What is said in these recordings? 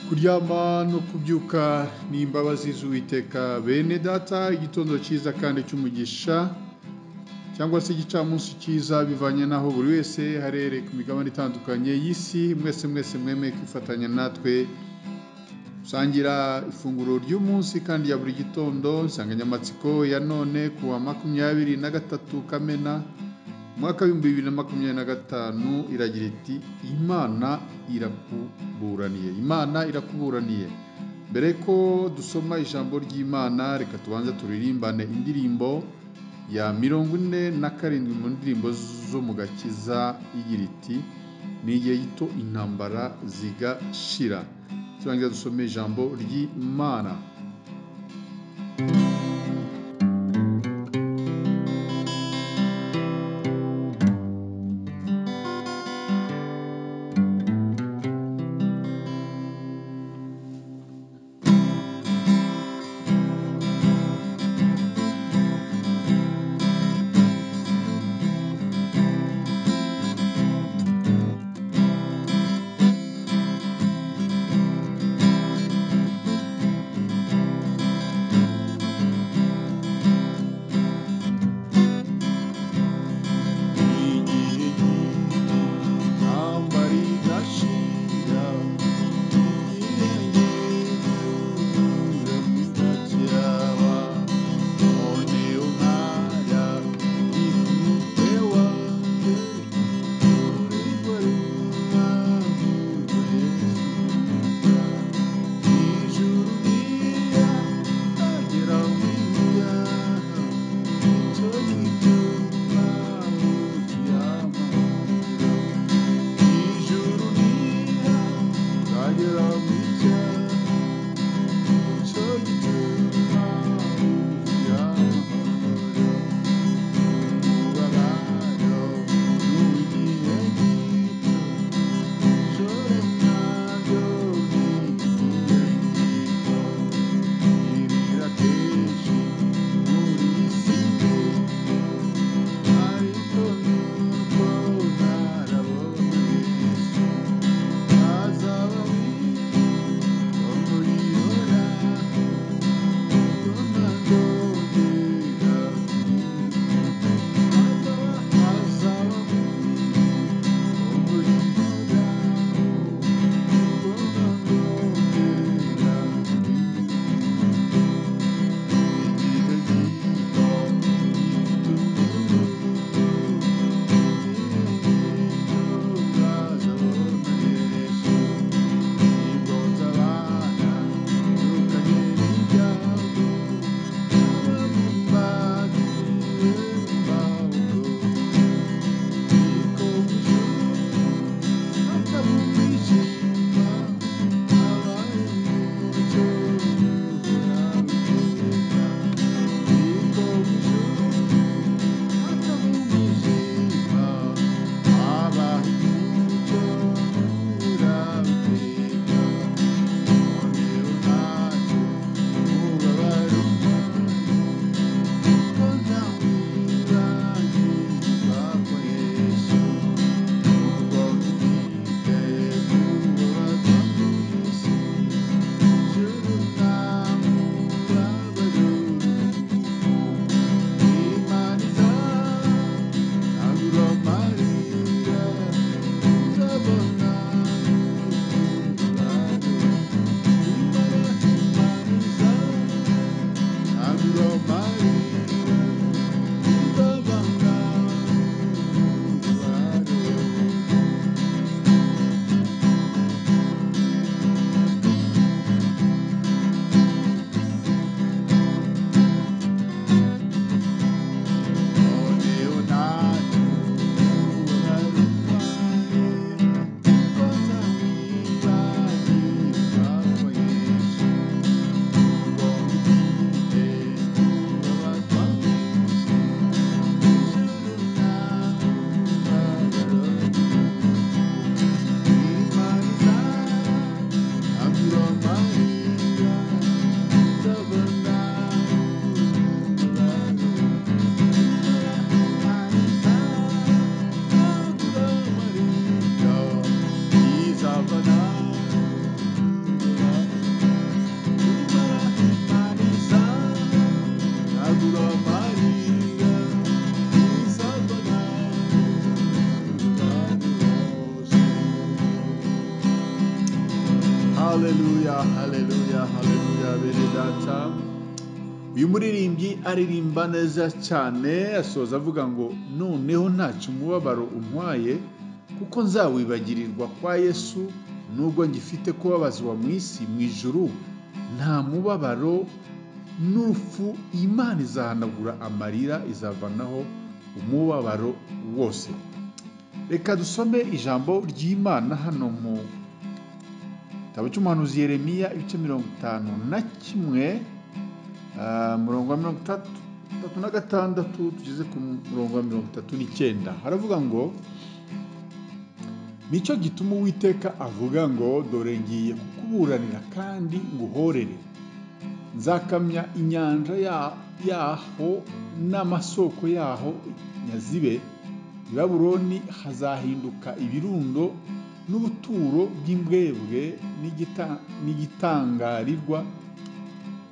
Kuryama no kubyuka ni imbabazi z'Uwiteka. Bene data, igitondo cyiza kandi cy'umugisha cyangwa se igicamunsi cyiza, bivanye n'aho buri wese harere ku migabane itandukanye y'isi. Mwese mwese mwemeye kwifatanya natwe gusangira ifunguro ry'umunsi kandi ya buri gitondo. Insanganyamatsiko ya none ku wa 23 Kamena umwaka w'2025 iragira iti: Imana irakuburaniye. Imana irakuburaniye. Mbere ko dusoma ijambo ry'Imana, reka tubanze turirimbane indirimbo ya 47 mu ndirimbo zo mu gakiza, igira iti: ni igihe gito intambara zigashira. Turangiza dusome ijambo ry'Imana. Haleluya, haleluya, haleluya, bene data. Uyu muririmbyi aririmba neza cyane, asoza avuga ngo noneho ntacyo umubabaro untwaye, kuko nzawibagirirwa kwa Yesu, nubwo ngifite kubabazwa mu isi, mu ijuru nta mubabaro n'urupfu, Imana izahanagura amarira, izavanaho umubabaro wose. Reka dusome ijambo ry'Imana hano mu gitabo cy'umuhanuzi Yeremiya, ibice 51, murongo wa 36 tugeze ku murongo wa 39. Haravuga ngo nicyo gituma Uwiteka avuga ngo dore ngiye kukuburanira kandi nguhorere, nzakamya inyanja yaho n'amasoko yaho nyazibe, i Babuloni hazahinduka ibirundo n'ubuturo bw'imbwebwe n'igitangarirwa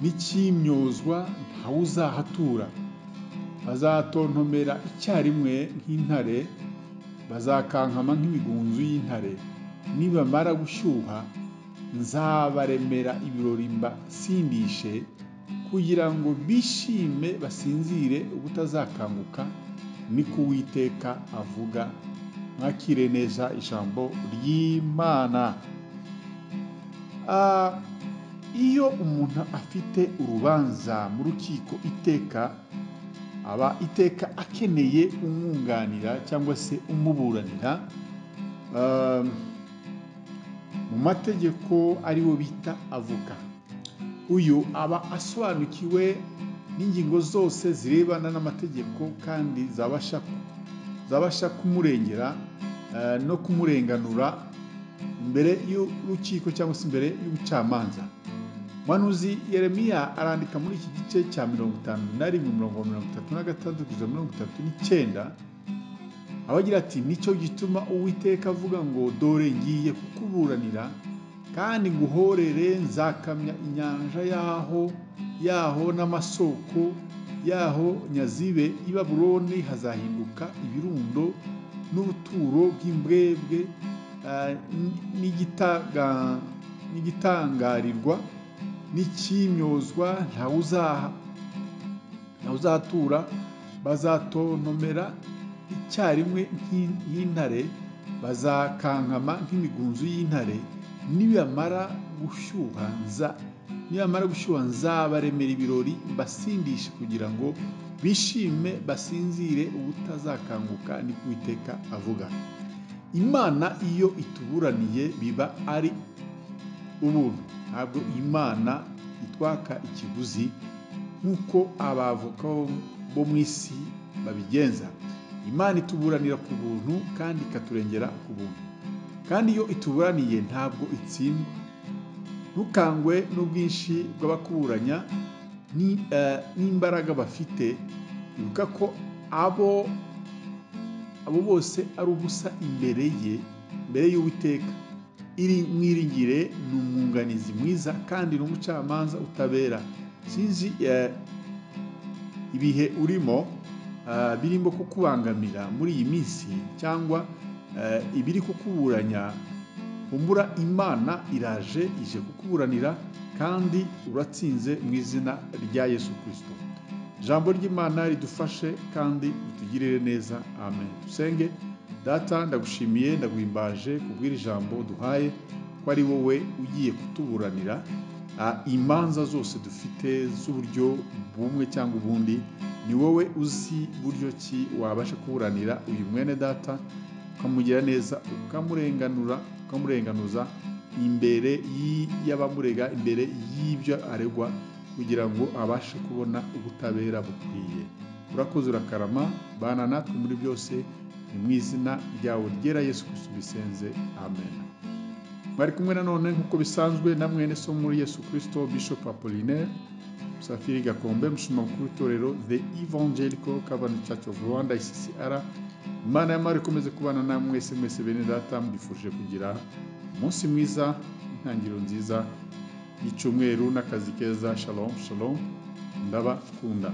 n'ikimyozwa, ntawuzahatura. Bazatontomera icyarimwe nk'intare, bazakankama nk'imigunzu y'intare. Nibamara gushyuha nzabaremera ibirori mbasindishe, kugira ngo bishime basinzire ubutazakanguka, niko Uwiteka avuga. Mwakire neza ijambo ry'Imana. Iyo umuntu afite urubanza mu rukiko iteka, aba iteka akeneye umwunganira cyangwa se umuburanira. Mu mategeko ariwo bita avoka. Uyu aba asobanukiwe n'ingingo zose zirebana n'amategeko kandi zabasha kumurengera no kumurenganura imbere y'urukiko cyangwa se imbere y'ubucamanza. Muhanuzi Yeremiya arandika muri iki gice cya 51 umurongo wa 36 kugeza 39, aho agira ati nicyo gituma Uwiteka avuga ngo dore ngiye kukuburanira kandi nguhorere, nzakamya inyanja yaho n'amasoko yaho nyazibe, i Babuloni hazahinduka ibirundo n'ubuturo bw'imbwebwe n'igitangarirwa n'ikimyozwa, ntawuzahatura. Bazatontomera icyarimwe nk'intare, bazakankama nk'imigunzu y'intare. Nibamara gushyuha nzabaremera ibirori mbasindishe, kugira ngo bishime basinzire ubutazakanguka, niko Uwiteka avuga. Imana iyo ituburaniye biba ari ubuntu, ntabwo Imana itwaka ikiguzi nk'uko abavoka bo mu isi babigenza. Imana ituburanira ku buntu kandi ikaturengera ku buntu, kandi iyo ituburaniye ntabwo itsindwa. Ntukangwe n'ubwinshi bw'abakuburanya n'imbaraga bafite, ibuka ko abo bose ari ubusa imbere ye, imbere y'Uwiteka. Mwiringire ni umwunganizi mwiza kandi ni umucamanza utabera. Sinzi ibihe urimo birimo kukubangamira muri iyi minsi cyangwa ibiri kukuburanya, humura, Imana iraje, ije kukuburanira kandi uratsinze mu izina rya Yesu Kristo. Ijambo ry'Imana ridufashe kandi ritugirire neza. Amen. Dusenge. Data, ndagushimiye, ndaguhimbaje kubw'iri jambo duhaye, ko ari wowe ugiye kutuburanira imanza zose dufite z'uburyo bumwe cyangwa ubundi. Ni wowe uzi buryo ki wabasha kuburanira uyu mwene data, ukamugira neza, ukamurenganura, ukamurenganuza imbere y'abamurega, imbere y'ibyo aregwa, kugira ngo abashe kubona ubutabera bukwiye. Urakoze, urakarama, bana natwe muri byose, ni mu izina ryawe ryera Yesu Kristo bisenze. Amen. Mwari kumwe nanone nk'uko bisanzwe na mwene so muri Yesu Kristo, Bishop Apollinaire Musafiri Gakombe, umushumba mukuru w'itorero The Evangelical Covenant Church of Rwanda, ICCR. Imana y'amahoro ikomeze kubana namwe mwese mwese bene data. Mbifurije kugira umunsi mwiza, intangiriro nziza y'icyumweru n'akazi keza. Shalom, shalom, ndabakunda.